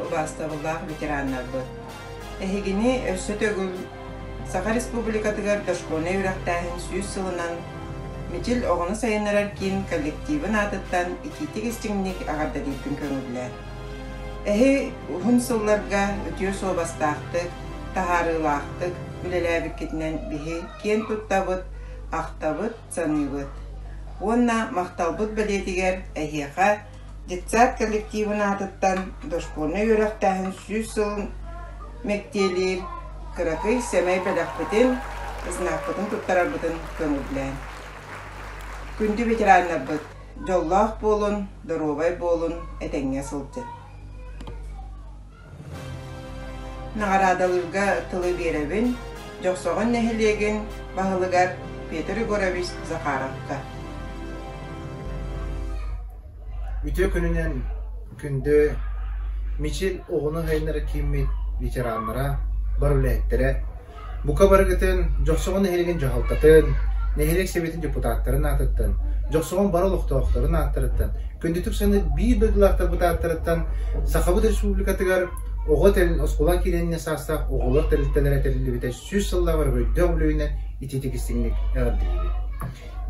убаастабыллаах ветераннарбыт! Эһигини өссө төгүл Саха Республикатыгар дошкольнай үөрэхтээһин 100 сылынан Мичил оҕону сайыннарар киин коллективын аатыттан итиитик-истиҥник эҕэрдэлиирбин көҥүллээн. Эһи уһун сылларга үтүө суобастаахтык, таһаарыылаахтык үлэлээбиккитинэн биһи киэн туттабыт, ахтабыт, саныыбыт. Уонна махталбыт бэлиэтигэр эһиэхэ детсад коллективын аатыттан дошкольнай үөрэхтээһин 100 сылын мэктиэлиир кыракый сэмэй бэлэхпитин, знакпытын туттарарбытын көҥүллээн. Күндү ветераннарбыт, дьоллоох буолун, доруобай буолун, этэҥҥэ сылдьын. Наҕараадалыырга тылы биэрэбин Дьохсоҕон нэһилиэгин баһылыгар Петр Егорович Захаровка. Үтүө күнүнэн күндү Мичил оҕону сайыннара кииммит ветераннара, бар үлэһиттэрэ, Бука барыгытын Дьохсоҕон нэһилиэгин дьаһалтатын, нэһилиэк сэбиэтин депутаттарын аатыттан, Дьохсоҕон бары олохтоохторун ааттарыттан, күндүтүк саныыр биир дойдулаахтарбыт ааттарыттан Сахабыт Республикатыгар оҕо тэрил оскуола киирэнинэ саастаах оҕолор тэрилтэлэрэ тэриллибитэ 100 сыллаах өрөгөйдөөх үбүлүөйүнэн итиитик истиҥник эҕэрдэлиибит.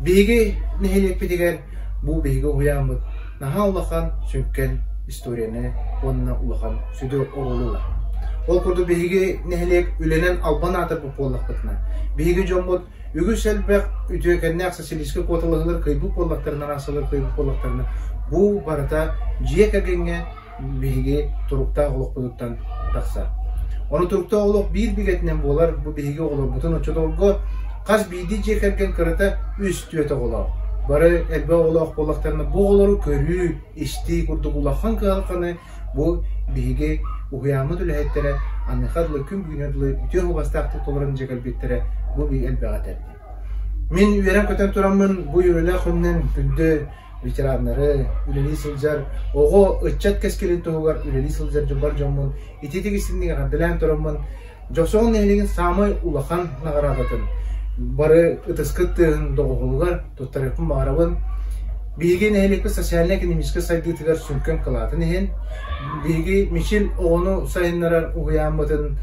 Биһиги нэһилиэкпитигэр бу биһиги уһуйааммыт наһаа улахан, сүҥкэн историяны уонна улахан сүдү оруолу ылар. Ол курдук биһиги нэһилиэк үлэнэн албан аатырбыт буоллахпытына, биһиги дьоммут үгүс элбэх үтүөкэннээх социалистическай куоталаһыылар кыайбыт буоллахтарына, арассыылар кыайбыт буоллахтарына, бу барыта дьиэ кэргэҥҥэ биһиги туруктаах олохпутуттан тахсар. Ону туруктаах олох биир бигэтинэн буолар бу биһиги оҕолорбутун оччотолго хас биирдии дьиэ кэргэн кырата үс-түөрт оҕолоох. Бары элбэх оҕолоох буоллахтарына бу оҕолору көрүү, истии курдук улахан кыһалҕаны бу биһиги уһуйааммыт үлэһиттэрэ аныха дылы күн бүгүнү дылы үтүө суобастаахтык толорон дьэ кэлбиттэрэ бу элбэҕи этэрди. Мин үөрэн-көтөн тураммын бу үөрүүлээх күнүнэн күндү ветераннары, үлэлии сылдьар оҕо, ыччат кэскилин туһугар үлэлии сылдьар бар дьоммун итиитик истиҥник эҕэрдэлээн тураммын Дьохсоҕон нэһилиэгин саамай улахан наҕараадатын бары ытыскыт тыаһын доҕуһуолугар туттарыахпын баҕарабын. Биһиги нэһилиэкпит социальнай-экономическай сайдыытыгар сүҥкэн кылаатын иһин биһиги Мичил оҕону сайыннарар уһуйааммытын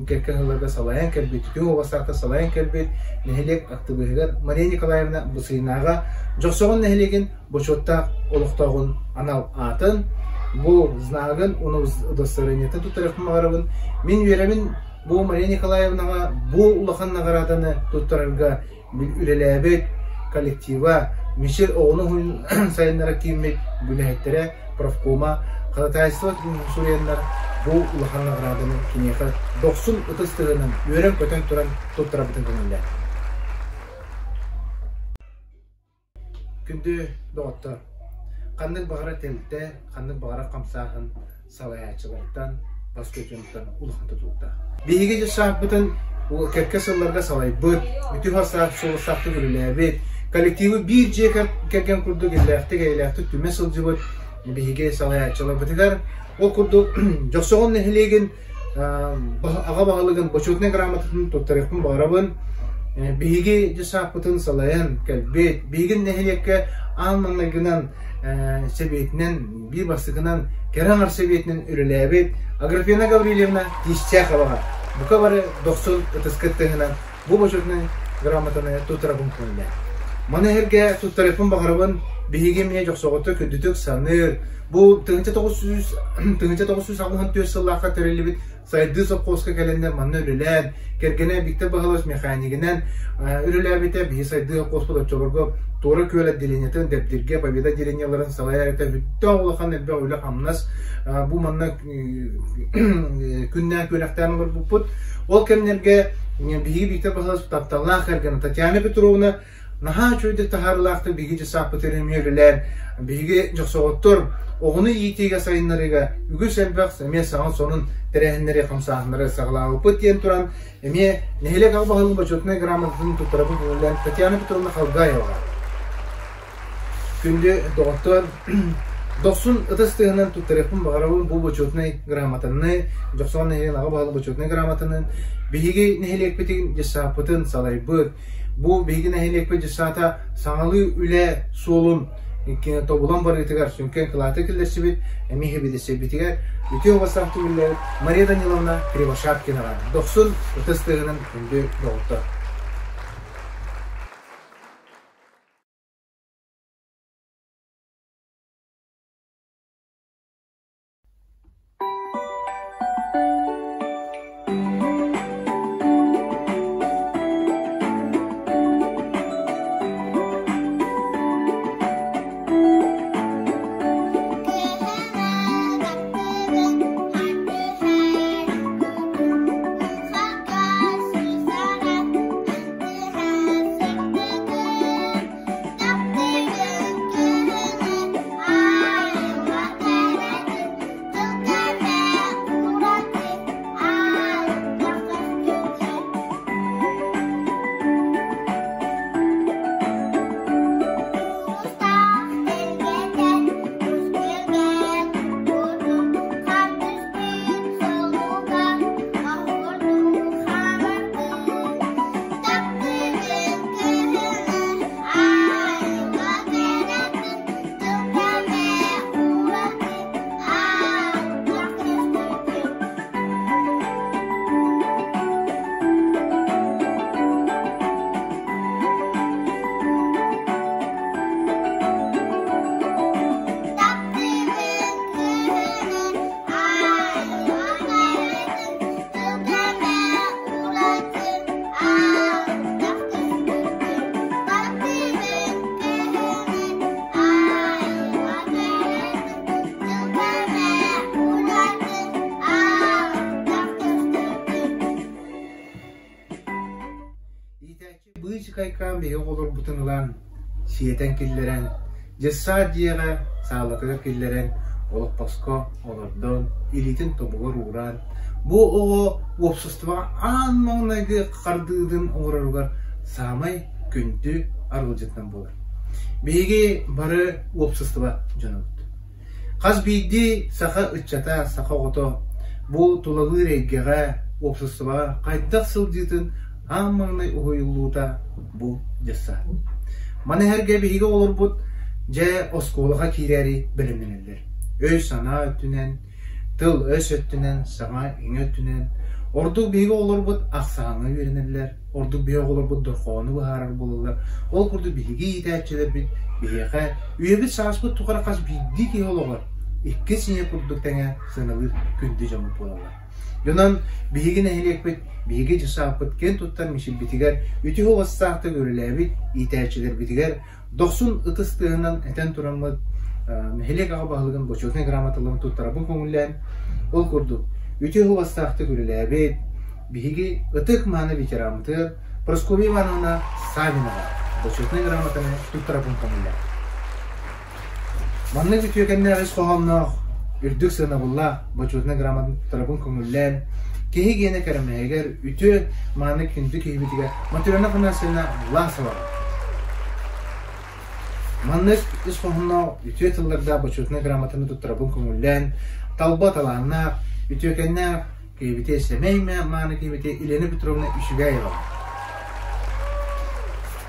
кэккэ сылларга салайан кэлбит, үтүө уобастаахтар салайан кэлбит нэһилиэк актыбыыһыгар Мария Николаевна Бысыинааҕа Дьохсоҕон нэһилиэгин бочуоттаах олохтооҕун анал аатын, бу знагын уонна удостоверениетын туттарыахпын баҕарабын. Мин үөрэбин бу Мария Николаевнаҕа бу улахан наҕарааданы туттарарга үлэлээбит коллектива, Мичил оҕону сайыннара кииммит үлэһиттэрэ, профкома, ходатайство суруйаннар бу улахан наҕарааданы киниэхэ дохсун ытыс тыаһынан үөрэн-көтөн туран туттарабытын көҥүллээн. Күндү доҕоттор, ханнык баҕарар тэрилтэ, ханнык баҕарар хамсааһын салайааччылартан, бас көтүөмтөн улахан тутулуктаах. Биһиги дьыссааппытын кэккэ сылларга салайбыт, үтүө суолустаахтык үлэлээбит, коллективы биир дьиэ кэргэн курдук иллээхтик-эйэлээхтик түмэ сылдьыбыт биһиги салайааччыларбытыгар ол курдук Дьохсоҕон нэһилиэгин аҕа баһылыгын бочуотунай грамотатын туттарыахпын баҕарабын. Биһиги дьыссааппытын салайан кэлбит, биһиги нэһилиэккэ аан маҥнайгынан сэбиэтинэн биир бастакынан кэрэ аҥар сэбиэтинэн үлэлээбит Аграфена Гаврильевна Тистяховаҕа бука бары дохсун ытыскыт тыаһынан бу бочуотунай грамотаны туттарабын көҥүллээн. Маны эһэргэ туттарыахпын баҕарабын биһиги эмиэ дьохсоҕото күндүтүк саныыр бу 1984 сыллаахха тэриллибит Сайдыы сопхуоска кэлэннэр манна үлэлээн, кэргэнэ Виктор Баһылович механигинэн үлэлээбитэ. Биһи Сайдыы сопхуоспут оччолорго Туора Күөл отделениетын, Дэбдиргэ, Победа отделениеларын салайар этэ. Бүттэ улахан элбэх үлэ-хамнас бу манна күннээн күрэхтээн олорбуппут. Ол кэмнэргэ биһиги Виктор Баһылович тапталлаах кэргэнэ Татьяна Петровна наһаа үчүгэйдик таһаарыылаахтык биһиги дьыссааппытыгар эмиэ үлэлээн, биһиги дьохсоҕоттор оҕону иитиигэ сайыннарыыга үгүс элбэх эмиэ саҥа сонун тэрээһиннэри, хамсааһыннары саҕалаабыппыт диэн туран, эмиэ нэһилиэк аҕа баһылыгын бочуотунай грамотатын туттарабыт үлэлээн Татьяна Петровна Халгаеваҕа. Күндү доҕоттор, дохсун ытыс тыаһынан туттарыахпын баҕарабын бу бочуотунай грамотаны, Дьохсоҕон нэһилиэгин аҕа баһылыгын бочуотунай грамотаны биһиги нэһилиэкпитин, дьыссааппытын салайбыт, Бу биһиги нэһилиэкпит дьыссаата саҥалыы үлэ суолун тобулан барыытыгар сүҥкэн кылааты киллэрсибит, эмиэ хэбидиссэйбитигэр үтүө убастаах түгүллээбит Мария Даниловна Кривошапкинаҕа дохсун ытыс тыаһынан күндү доҕоттор! Иитээччи быычыкайкаан биһиги оҕолорбутун ылан, сиэтэн киллэрэн, дьыссаат дьиэҕэ саалатыгар киллэрэн, олоппоско олордон, илиитин тобугар ууран, бу оҕо уопсастыбаҕа аан маҥнайгы хардыытын оҥороругар саамай күндү арылдьытынан буолар. Биһиги бары уопсастыба дьонобут. Хас биирдии саха ыччата, саха оҕото бу тулалыыр эйгэҕэ, уопсастыбаҕа хайдах сылдьыытын аан маҥнай уһуйуллуута бу дьыссаат. Маны сэргэ биһиги оҕолорбут дьэ оскуолаҕа киирээри бэлэмнэнэллэр. Өй-санаа өттүнэн, тыл-өс өттүнэн, саҥа-иҥэ өттүнэн ордук биһиги оҕолорбут ахсааҥҥа үөрэнэллэр, ордук биһиги оҕолорбут дорҕоону быһаарар буолаллар. Ол курдук биһиги иитээччилэрбит биһиэхэ үйэбит-сааспыт тухары хас биирдии киһи олоҕор иккис ийэ курдук тэҥэ сыаналыыр күндү дьоммут буолаллар. Дьонон биһиги нэһилиэкпит, биһиги дьысааппыт киэн туттар мичилбитигэр үтүө уостаахтык үлэлээбит иитээччилэрбитигэр Дохсун ытыс тыаһынан этэн тураммыт нэһилиэк аҕа баһылыгын бочуотунай грамоталарын туттарабын көҥүллээн, ол курдук үтүө уостаахтык үлэлээбит биһиги ытык-мааны ветераммытыгар Прасковья Ивановна Савинаҕа бочуотунай грамотаны туттарабын көҥүллээн. Маннык үтүөкэннээх ис хоһоонноох, үрдүк сыанабыллаах бочуотунай грамотаны туттарабын көҥүллээн, киһи гиэнэ кэрэмэһигэр үтүө мааны күндү киһибитигэр Матрена Афанасьевна Власова Маннык ис хоһоонноох үтүө тыллардаах бочуотунай грамотаны туттарабын көҥүллээн, талба талааннаах, үтүөкэннээх киһибити сэмэй мааны киһибити Елена Петровна Үчүгэева.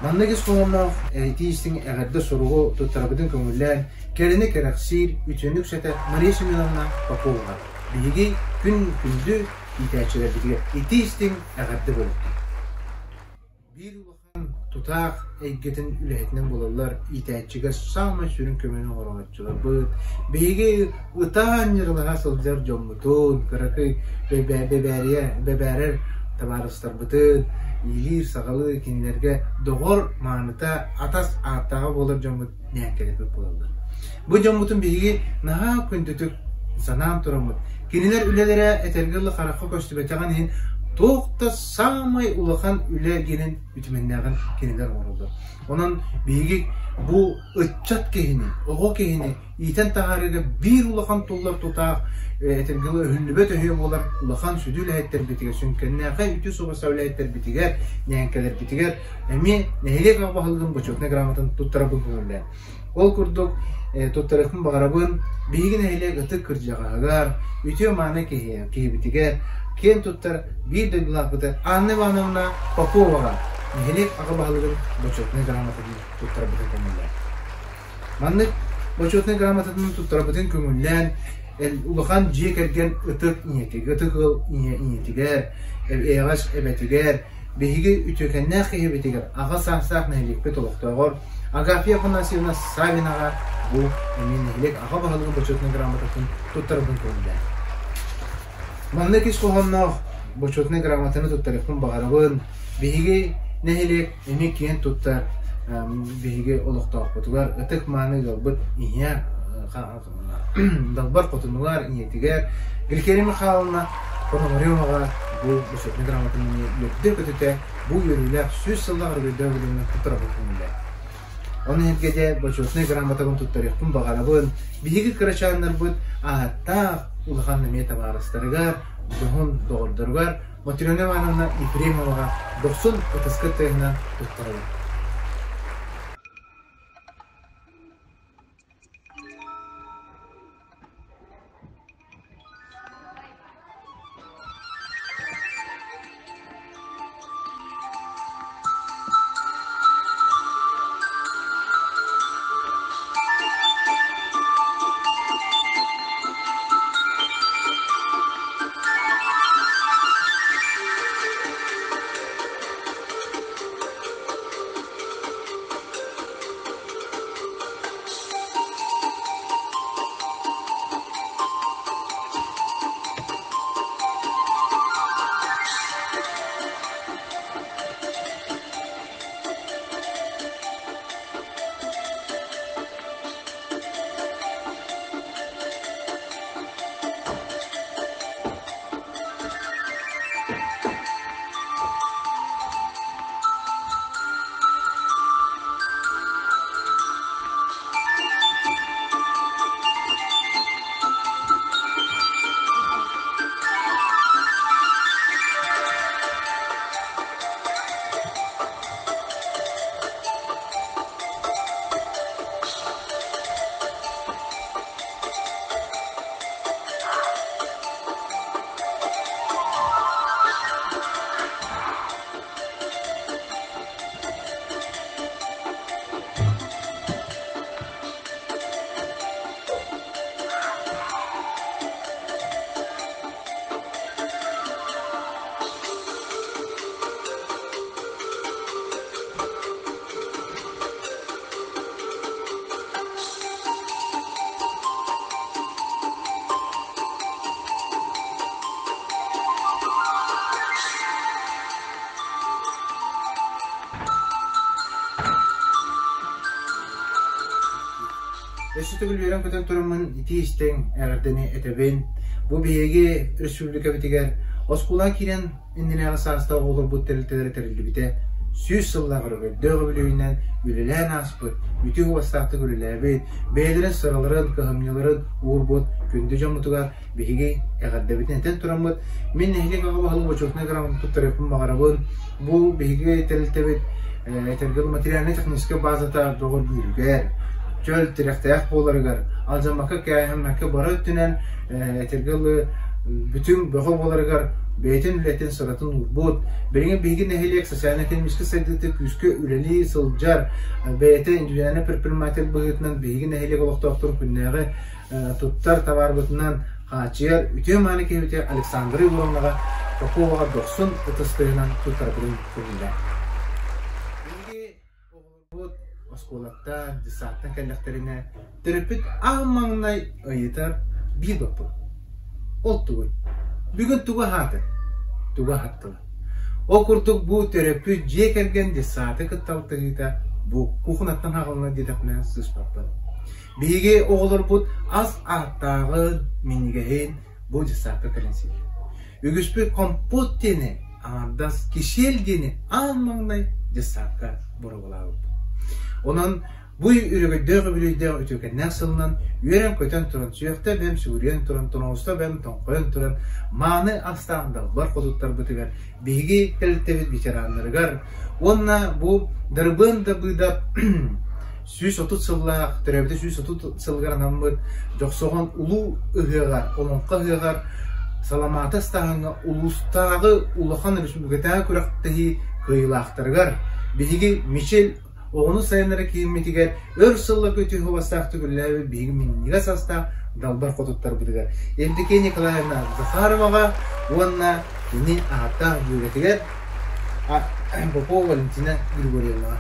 Маннык ис хоһоонноох этии истиҥ эҕэрдэ суругу туттарабытын көҥүллээн, кэрэни кэрэхсиир, үтүөнү үксэтэр Мария Семеновна Попова. Биһиги күн күндү иитээччилэрбитигэр итии-истиҥ эҕэрдэ буолуохтун. Биир улахан тутаах эйгэтин үлэһитинэн буолаллар иитээччигэ саамай сүрүн көмөнү оҥорооччуларбыт. Биһиги ытаан ньырылаһа сылдьар дьоммутун, кыракый бэбээрийэ бэбээрэр табаарыстарбытын иилиир-саҕалыы кинилэргэ доҕор мааныта атас ааттааҕа буолар дьоммут ньээҥкэлэппит буолаллар. Бу дьоммутун биһиги наһаа күндүтүк санаан тураммыт, кинилэр үлэлэрэ этэргэ дылы харахха көстүбэтэҕин иһин туох да саамай улахан үлэ диэнин үтүмэннээҕин кинилэр оҥороллор. Онон биһиги бу ыччат киһини, оҕо киһини иитэн таһаарыыга биир улахан туллар тутаах этэргэ дылы өһүллүбэт өһүө буолар улахан сүдү үлэһиттэрбитигэр, сүҥкэннээхэй үтүө суобастаах үлэһиттэрбитигэр, ньээҥкэлэрбитигэр эмиэ нэһилиэк аҕа баһылыгын бочуотунай грамотатын туттарабын көҥүллээн. Ол курдук туттарыахпын баҕарабын, биһиги нэһилиэк ытык кырдьаҕаһыгар, үтүө-мааны киһи, киһибитигэр киэн туттар биир дойдулаахпытыгар Анна Ивановна Поповаҕа нэһилиэк аҕа баһылыгын бочуотунай грамотатын туттарбытын көҥүллээн. Маннык Бочуотунай грамотатын туттарбытын көҥүллээн, улахан дьиэ кэргэн ытык ийэтигэр, ытык ыал ийэтигэр, эйэҕэс эбэтигэр, биһиги үтүөкэннээх киһибитигэр аҕа саастаах нэһилиэкпит олохтооҕор Агафья Афанасьевна Савинаҕа бу эмиэ нэһилиэк аҕа баһылыгын бочуотунай грамотатын туттарбытын көҥүллээн. Маннык ис хоһоонноох бочуотунай грамотаны туттарыахпын баҕарабын. Биһиги нэһилиэк эмиэ киэн туттар биһиги олохтоохпутугар ытык-мааны ыалбыт ийэ далбар хотунугар, ийэтигэр Гликерия Михайловна Пономареваҕа бу бочуотунай грамотаны үөрдэ-көтүтэ бу үөрүүлээх 100 сыллаах өрөгөйдөөх үлэни туттарабын көҥүллээн. Ону эргэтэ бочуотунай грамотабын туттарыахпын баҕарабын. Биһиги кырачааннарбыт ааттаах улахан эмиэ табаарыстарыгар, дьоһун доҕордоругар Матрена Ивановна Ефремоваҕа дохсун ытыска тыаһынан туттарабын. Өссө төгүл үөрэн-көтөн тураммын итии истиҥ эҕэрдэни этэбин. Бу биһиги республикабытыгар оскуола киирэн иннинээҕи саастаах оҕолорбут тэрилтэлэрэ тэриллибитэ 100 сыллаах өрөгөйдөөх үбүлүөйүнэн үлэлээн ааспыт, үтүө уостаахтык үлэлээбит, бэйэлэрин сыраларын, кыһамньыларын уурбут күндү дьоммутугар биһиги эҕэрдэбитин этэн тураммыт, мин нэһилиэк аҕа баһылык бочуотунай грамотатын туттарыахпын баҕарабын. Бу биһиги тэрилтэбит этэргэ материальнай-техническэй базата бөҕөргүүрүгэр, чөл тирэхтээх буоларыгар, алдьаммакка кээһэммэккэ бары өттүнэн этэргэ дылы бүтүн бөҕө буоларыгар бэйэтин үлэтин сыратын уурбут, билигин биһиги нэһилиэк социально-экономическай сайдыыта күүскэ үлэлии сылдьар, бэйэтэ индивидуальнай предприниматель быһыытынан биһиги нэһилиэк олохтоохторун күннээҕи туттар табаарбытынан хааччыйар үтүө мааны киһибитигэр Александра Егоровнаҕа Поповаҕа дохсун ытыс тыаһынан туттарбытын көҥүллээн. Биһиги оҕолорбут оскуолаттан, десанттан кэллэхтэринэ төрөппүт аан маҥнай ыйытар биир боппуруос. Ол тугуй? Бүгүн тугу аһаатыҥ? Тугу аһаттылар? Ол курдук бу төрөппүт дьиэ кэргэн десанты кытта алтыһыыта бу кухнаттан аҕалына диэтэхпинэ сыыспаппын. Биһиги оҕолорбут ас ааттааҕын, минньигэһин бу дьыссаакка кэлэн сииллэр. Үгүспүт компот диэни, аҥардас кишиэл диэни аан маҥнай дьыссаакка боруобалаабыппыт. Онон бу өрөгөйдөөх үбүлүөйдээх үтүөкэннээх сылынан үөрэн-көтөн туран, сүөхтэ бэм сүгүрүйэн туран, тоноҕосто бэм тоҥхойон туран, мааны астаах далбар хотуттарбытыгар биһиги тэрилтэбит ветераннарыгар уонна бу Дарыбыан Дабыыдап 130 сыллаах, төрөөбүтэ 130 сылыгар анаммыт Дьохсоҕон улуу ыһыаҕар, Олоҥхо ыһыаҕар саламааты астааһыҥҥа улуустааҕы улахан республикатааҕы күрэхтэһии кыайыылаахтарыгар биһиги Мичил оҕону сайыннара кииммитигэр өр сылларга үтүө суобастаахтык үлэлээбит биһиги минньигэс астаах далбар хотуттарбытыгар Евдокия Николаевна Захароваҕа уонна кини ааттаах дьүөгэтигэр Попова Валентина Григорьевнаҕа.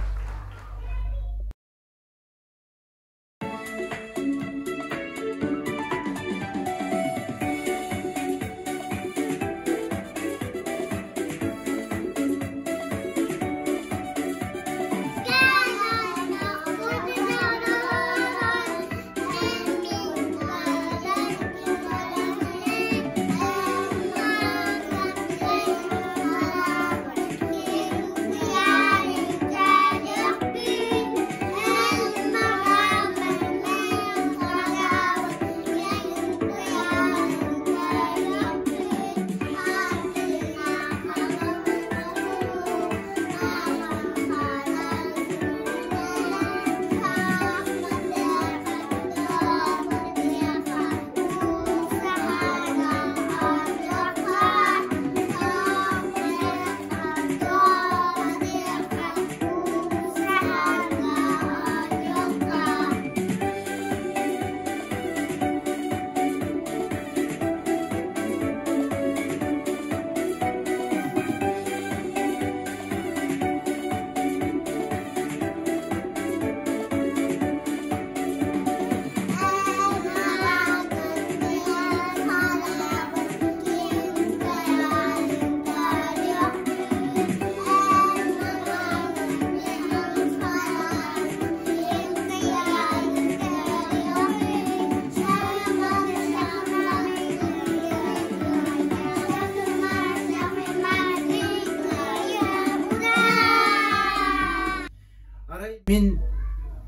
Арай мин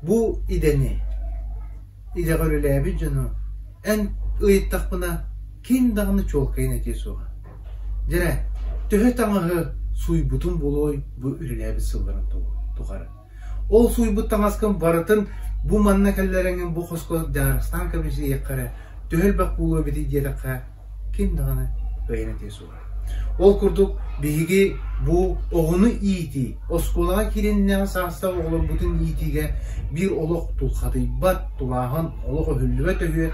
бу идэни, идэҕэ үлэлээбит дьону эн ыйыттахпына ким даҕаны чуолкайын этиэ суоҕа. Дьэ, төһө таҥаһы сууйбутум буолуой бу үлэлээбит сылларым тухары. Ол сууйбут таҥаскын барытын бу манна кэллэрэҥҥин бу хоско дьаарыстаан кэбиһиэххэ эрэ төһө элбэх буолуо эбитий диэтэххэ ким даҕаны кыайан этиэ суоҕа. Ол курдук биһиги бу оҕону иитии, оскуолаҕа киириннэҕи саастаах оҕолорбутун иитиигэ биир олох тулхадыйбат, тулааһын олох өһүллүбэт өһүө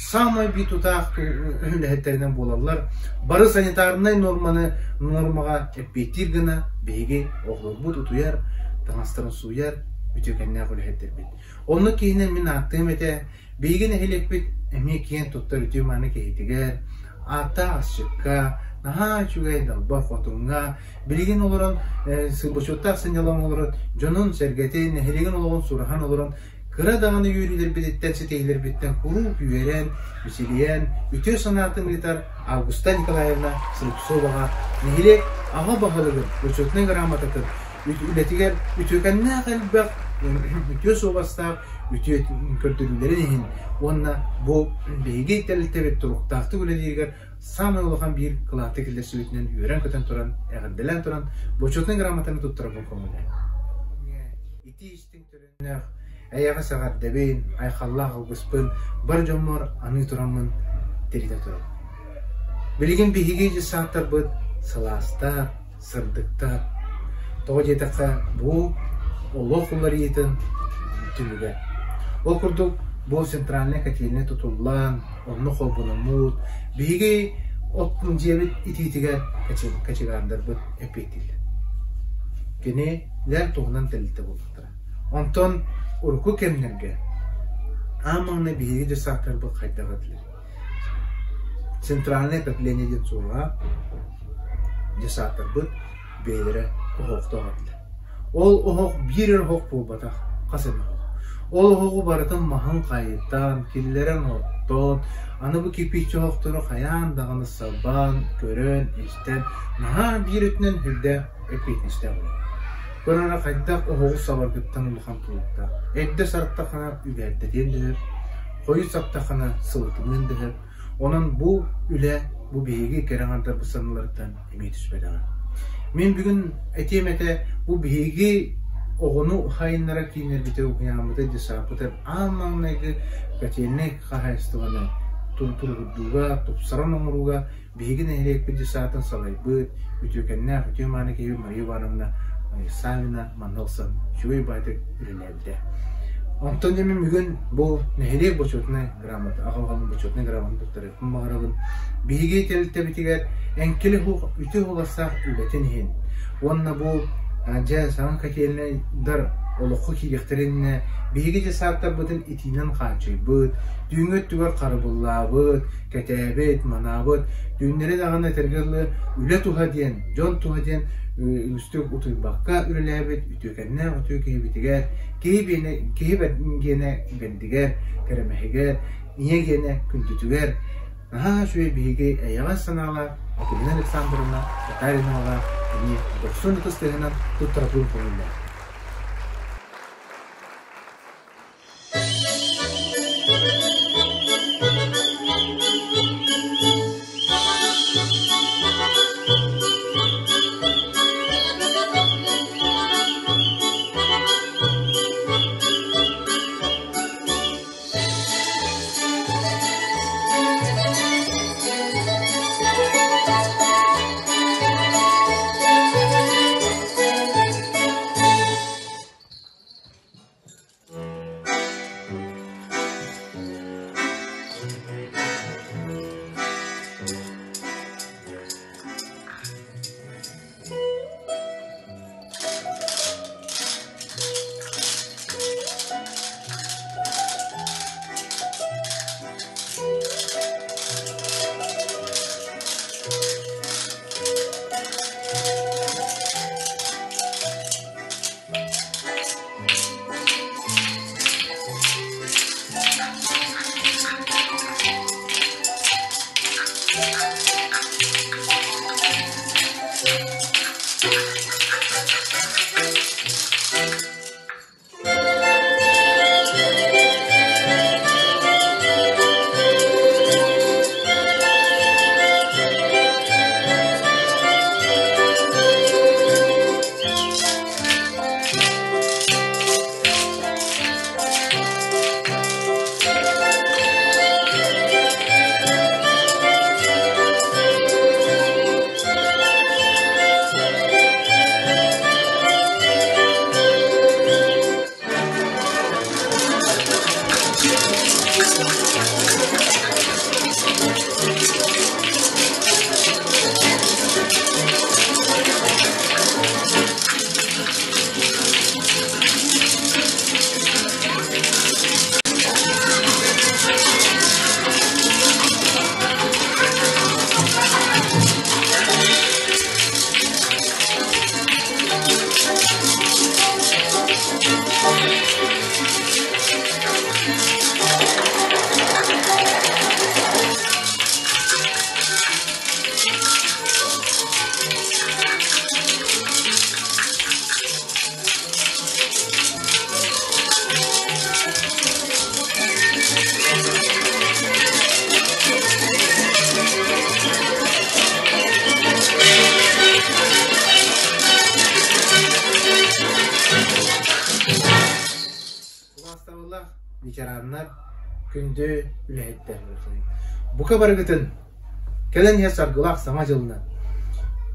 саамай биир тутаах үлэһиттэринэн буолаллар. Бары санитарнай нуорманы нуормаҕа эппиэттиир гына биһиги оҕолорбут утуйар, таҥастарын сууйар үтүөкэннээх үлэһиттэрбит. Оннук киһинэн мин ааттыам этэ Биһиги нэһилиэкпит эмиэ киэн туттар үтүө-мааны киһитигэр, ааттаах асчыкка, наһаа үчүгэй далбар хотуҥҥа, билигин олорон бочуоттаах сынньалаҥ олорон, дьонун-сэргэтин, нэһилиэгин олоҕун сураһан олорон, кыра даҕаны үөрүүлэрбититтэн, ситиһиилэрбиттэн куруук үөрэн, мичилийэн, үтүө санаатын ыытар Августа Николаевна Слепцоваҕа нэһилиэк аҕа баһылыгын бочуотунай грамотатын үлэтигэр үтүөкэннээх элбэх үтүө суобастаах үтүө көрдөрүүлэрин иһин уонна бу биһиги тэрилтэбит туруктаахтык үлэлииригэр саамай улахан биир кылааты киллэрсибитинэн үөрэн-көтөн туран эҕэрдэлээн туран бочуотунай грамотаны туттарарбын көҥүллээн ити истиҥ төлөннөөх эйэҕэс эҕэрдэбин айхаллаах алгыспын бар дьоммор аныы тураммын тиритэ турабын билигин биһиги дьыссааттарбыт сылаастар сырдыктар. Тоҕо диэтэххэ, бу олох уларыйыытын түмүгэ. Ол курдук, бу центральнай котельнай тутуллан, онно холбономмут, биһиги от дьиэбит итиитигэр кочегардарбыт эппиэттииллэр. Кинилэр туһунан тэрилтэ буолбуттара. Онтон урукку кэмнэргэ аан маҥнай биһиги дьыссааттарбыт хайдах этилэр? Центральное отопление диэн суоҕа, десааттарбыт бэйэлэрэ оһохтоох этилэр. Ол оһох биир эрэ оһох буолбатах, хас эмэ оһох. Ол оһоҕу барытын маһын хайытан, киллэрэн оттоон, аны бу кирпииччэ оһохтору хайаан даҕаны сабан, көрөн, истэн, наһаа биир өттүнэн сүрдээх эппиэтинэстээх буолар. Көрөрө хайдах оһоҕу сабаргыттан улахан тулуктаах. Эрдэ сарыттаххына үгэрдэтиэн дөһөр, хойут саптаххына сылытыныан дөһөр. Онон бу үлэ бу биһиги кэрэ аҥардарбыт саныыларыттан эмиэ түспэтэҕэ. Мин бүгүн этиэм этэ, бу биһиги оҕону хайыннара кииннэрбитэ, уһуйааммыта, десаппыта аан маҥнайгы котельнай хаһаайыстыбаны туругурдууга, тупсаран оҥорууга биһиги нэһилиэкпит десаатын салайбыт, үтүөкэннээх үтүө-мааны киһи Мария Ивановна Савина манна ылсан үчүгэй баайдык үлэлээбитэ. Онтон дьэ мин бүгүн бу нэһилиэк бочуотунай грамота, аҕа баһылыгын бочуотунай грамотатын туттарыахпын баҕарабын. Биһиги тэрилтэбитигэр эҥкилэ суох үтүө суобастаах үлэтин иһин уонна бу дьэ саҥа котельнайдар олоххо киириэхтэрин биһиги дьэ сааттарбытын итиинэн хааччыйбыт, түүҥҥү өттүгэр харабыллаабыт, кэтээбит, манаабыт, түүннэри даҕаны этэргэ дылы үлэ туһа диэн, дьон туһа диэн үгүстүк утуйбакка үлэлээбит үтүөкэннээх үтүө киһибитигэр, киһи биэнэ киһи гиэнэ бэрдигэр, кэрэмэһигэр, ийэ гиэнэ күндүтүгэр наһаа үчүгэй биһиги эйэҕэс санаалаах Акулина Александровна Татариноваҕа эмиэ дохсун ытыс тыаһынан туттарабын көҥүллээх. Убаастабыллаах ветераннар, күндү үлэһиттэр! Бука барыгытын кэлэн иһэр саргылаах Саҥа дьылынан,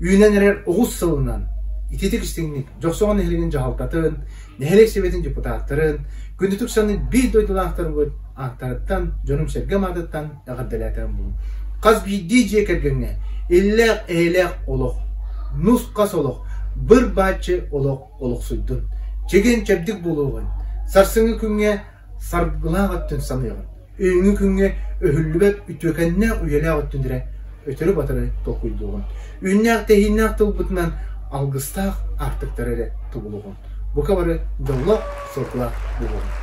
үүнэн эрэр оҕус сылынан ититик истиҥник Дьохсоҕон нэһилиэгин дьаһалтатын, нэһилиэк сэбиэтин депутаттарын, күндүтүк саныыр биир дойдулаахтарбыт ааттарыттан, дьонум-сэргэм аатыттан эҕэрдэлээтэҕим буолуҥ. Хас биирдии дьиэ кэргэҥҥэ иллээх-эйэлээх олох, нус-хас олох, быр-бааччы олох олохсуйдун. Чэгиэн-чэбдик буолуоҕун, сарсыҥҥы күҥҥэ саргылаах өттүн саныаҕын, Үүҥҥү күҥҥэ өһүллүбэт үтүөкэннээх үйэлээх өттүн эрэ өтөрү-батары толкуйдуоҕун, үүннээх-тэһииннээх тылбытынан алгыстаах аартыктары эрэ тобулуоҕун. Бука бары дьоллоох, соргулаах буолуоҕун.